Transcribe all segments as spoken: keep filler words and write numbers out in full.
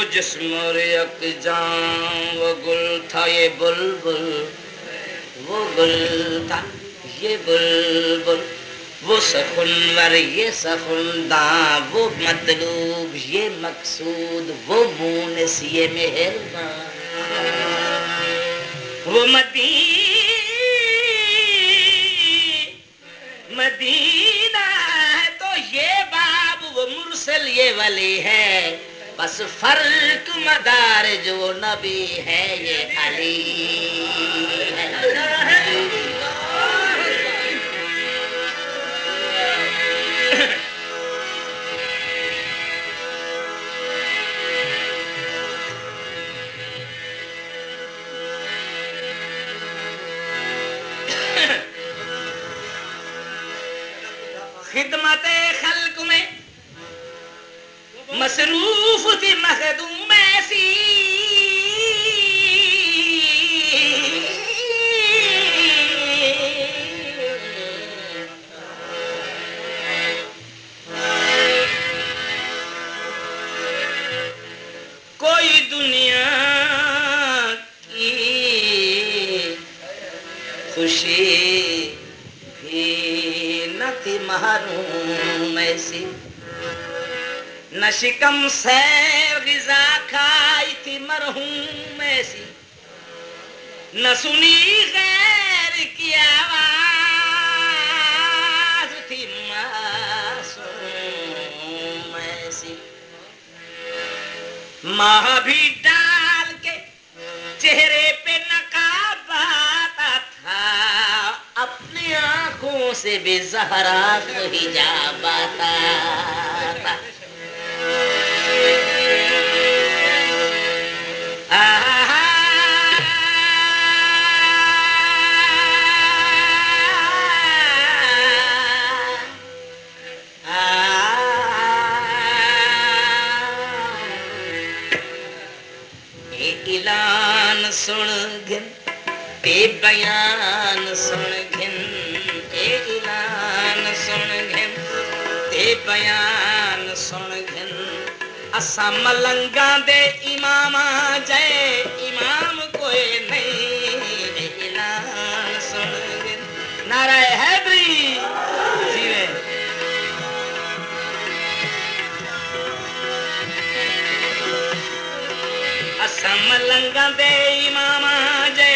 جسم اور یکجاں وہ گل تھا، یہ بلبل، وہ گل تھا، یہ بلبل، وہ سخنور، یہ سخنداں، وہ مطلوب، یہ مقصود، وہ مونس، یہ مہرباں، وہ مدین مدینہ ہے تو یہ باب، وہ مرسل، یہ ولی ہے۔ بس فرق مدارج، وہ نبی ہے، یہ علی ہے۔ خدمت خلق میں مصروف تھی، مخدوم ایسی۔ کوئی دنیا کی خوشی بھی نہ تھی محروم ایسی، نہ شکم سیر غذا کھائی تھی مرحوم ایسی، نہ سنی غیر کی آواز تھی معصوم ایسی۔ ماہ بھی ڈال کے چہرے پہ نقاب آتا تھا، اپنی آنکھوں سے بھی زہرا کو حجاب آتا تھا۔ آہا۔ اے اعلان سݨ گھن، اے بیان سݨ گھن، اے اعلان سݨ گھن، اے بیان سݨ گھن۔ اساں ملنگاں دے اماماں جئے امام کوئے نئیں، اے اعلان سݨ گھن۔ نعرہ حیدری جیوے۔ اساں ملنگاں دے اماماں جئے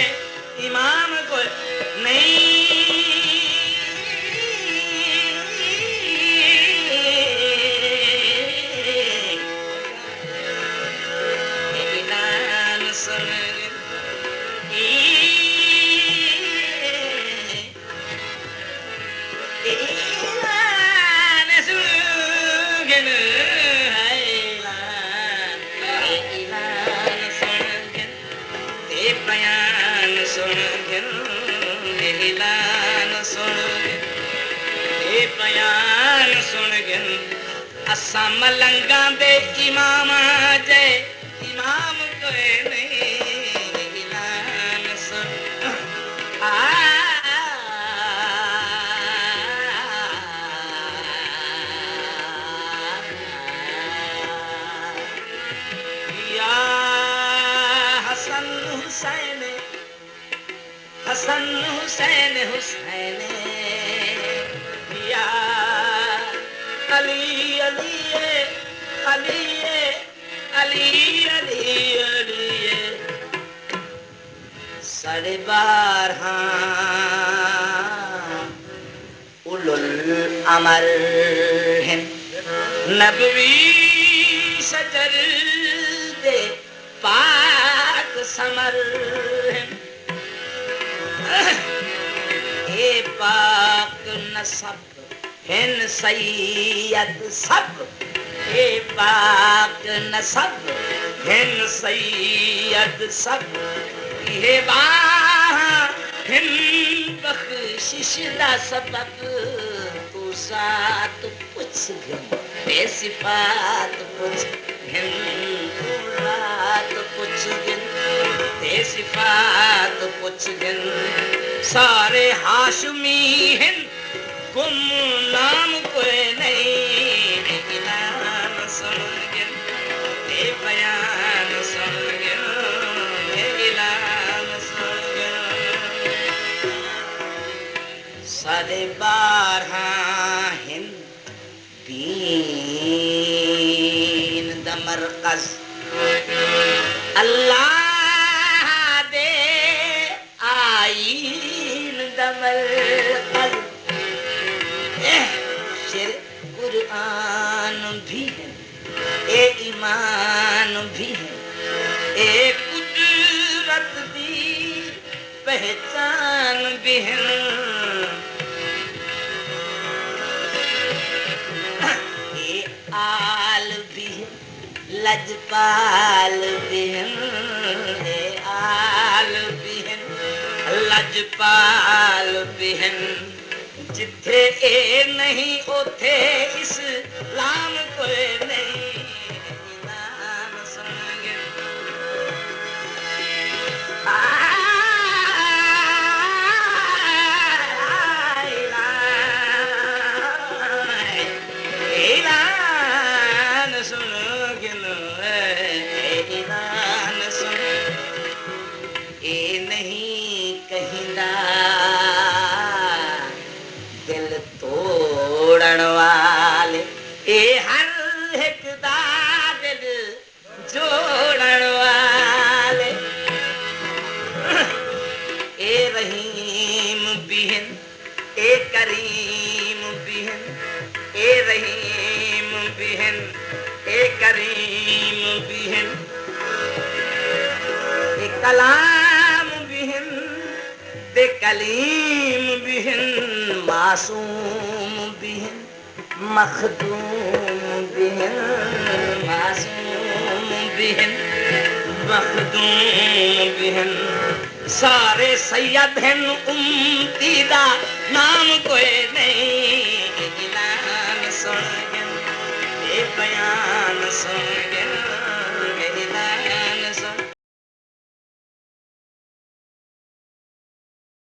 امام کوئی نئیں۔ اعلان سݨ، اعلان سݨ گھن، اعلان، اعلان سݨ گھن، تے بیان سݨ گھن، اعلان سݨ گھن، تے بیان سݨ گھن۔ اساں ملنگاں دے اماماں جئے امام کوئے نئیں، اعلان سݨ۔ آ، یا حسن حسین، حسن حسین حسین، یا علی علی، علی علی، علی علی۔ ساڑھے بارہاں اولو الامر ہن، نبوی شجر دے پاک ثمر ہن۔ اے پاک نسب ہن سید سب، اے پاک نسب ہن سید سب، اے باہاں ہن بخشش دا سبب۔ توں ذات پچھ گھن، تے صفات پچھ گھن، توں ذات پچھ گھن، تے صفات پچھ گھن۔ سارے ہاشمی ہن، گم نام کوئے نئیں۔ اعلان سݨ گھن، تے بیان ٻارہاں ہن دین دا مرکز، اللہ دے آئین دا مرکز۔ اے شعر قرآن بھی ہے، اے ایمان بھی ہے، اے قدرت دی پہچان بھی ہن۔ اے آل بھی ہن، لجپال بھی ہن، اے آل بھی ہن، لجپال بھی ہن۔ جتھے اے نہیں، اوتھے اسلام کوئی نہیں۔ ایمان سن گن۔ آ، ایمان، ایمان سن گن، اے ایمان سن۔ اے نہیں کہیں دا دل توڑن والے، اے ہر ہک دا دل جوڑن والے۔ اے رحیم بھی ہن، اے کریم بھی ہن، اے رحیم بھی ہن، اے کریم بھی ہن، اے کلام بھی ہن، تے کلیم بھی ہن، معصوم بھی ہن، مخدوم بھی ہن، معصوم بھی ہن، مخدوم بھی ہن۔ سارے سید ہن، امتی دا نام کوئی نہیں۔ اعلان سن گن، اے بیان سن گن۔